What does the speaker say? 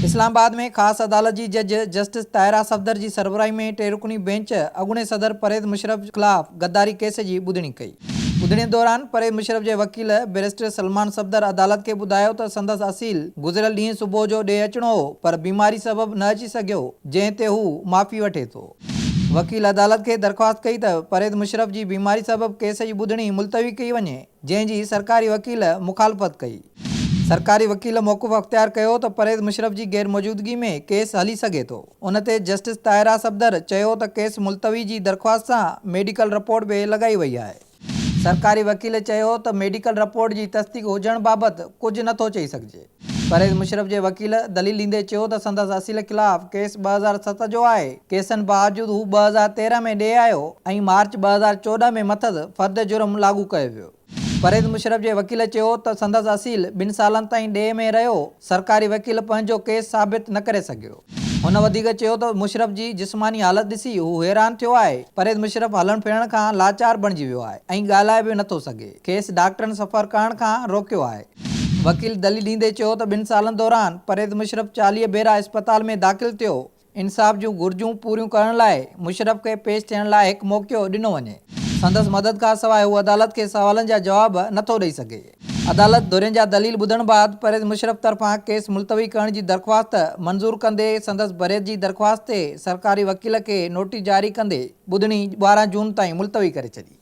اسلام آباد ۾ خاص عدالت جي جج جسٽس طاهره صفدر جي سربراهي ۾ ٽي رڪني بينچ اڳوڻي صدر پرويز مشرف خلاف غداري ڪيس جي ٻڌڻي ڪئي. ٻڌڻي دوران پرويز مشرف جي وڪيل بئريسٽر سلمان صفدر عدالت کي ٻڌايو ته سندس اصيل گذريل ڏينهن صبح جو ڏيهه اچڻو هو پر بيماري سبب نه اچي سگهيو جنهن تي هو معافي وٺي ٿو. وڪيل عدالت کي درخواست ڪئي ته پرويز مشرف جي بيماري سبب ڪيس جي ٻڌڻي ملتوي ڪئي وڃي جنهن جي سرڪاري وڪيل مخالفت ڪئي. سرڪاري وڪيل موقف اختيار ڪيو ته پرويز مشرف جي غير موجودگي ۾ ڪيس هلي سگهي ٿو. ان تي جسٽس طاهره صفدر چيو ته ڪيس ملتوي جي درخواست سان ميڊيڪل رپورٽ به لڳائي وئي آهي. سرڪاري وڪيل چيو ته ميڊيڪل رپورٽ جي تصديق هجڻ بابت ڪجهه نه ٿو چئي سگهجي. پرويز مشرف جي وڪيل دليل ڏيندي چيو ته سندس اصيل خلاف ڪيس 2007 جو آهي، ڪيسن باوجود هو 2013 ۾ ڏيهه آيو ۽ مارچ 2014 ۾ مٿس فرد جرم لاڳو ڪيو ويو. پرويز مشرف جي وڪيل چيو ته سندس اصيل ٻن سالن تائين ڏيهه ۾ رهيو، سرڪاري وڪيل پنهنجو ڪيس ثابت نه ڪري سگهيو. هن وڌيڪ چيو ته مشرف جي جسماني حالت ڏسي هو حيران ٿيو آهي، پرويز مشرف هلڻ ڦرڻ کان لاچار بڻجي ويو آهي ۽ ڳالهائي به نٿو سگهي، کيس ڊاڪٽرن سفر ڪرڻ کان روڪيو آهي. وڪيل دليل ڏيندي چيو ته ٻن سالن دوران پرويز مشرف 40 ڀيرا اسپتال ۾ داخل ٿيو، انصاف جون گهرجون پوريون ڪرڻ لاء مشرف کي پيش ٿيڻ لاء هڪ موقعو ڏنو وڃي. سندس مدد کان سواء هو عدالت کي سوالن جا جواب نه ٿو ڏئي سگهي. عدالت ڌرين جا دليل ٻڌڻ بعد پرويز مشرف طرفان ڪيس ملتوي ڪرڻ جي درخواست منظور ڪندي سندس بريت جي درخواست تي سرڪاري وڪيل کي نوٽيس جاري ڪندي ٻڌڻي 12 جون تائين ملتوي ڪري ڇڏي.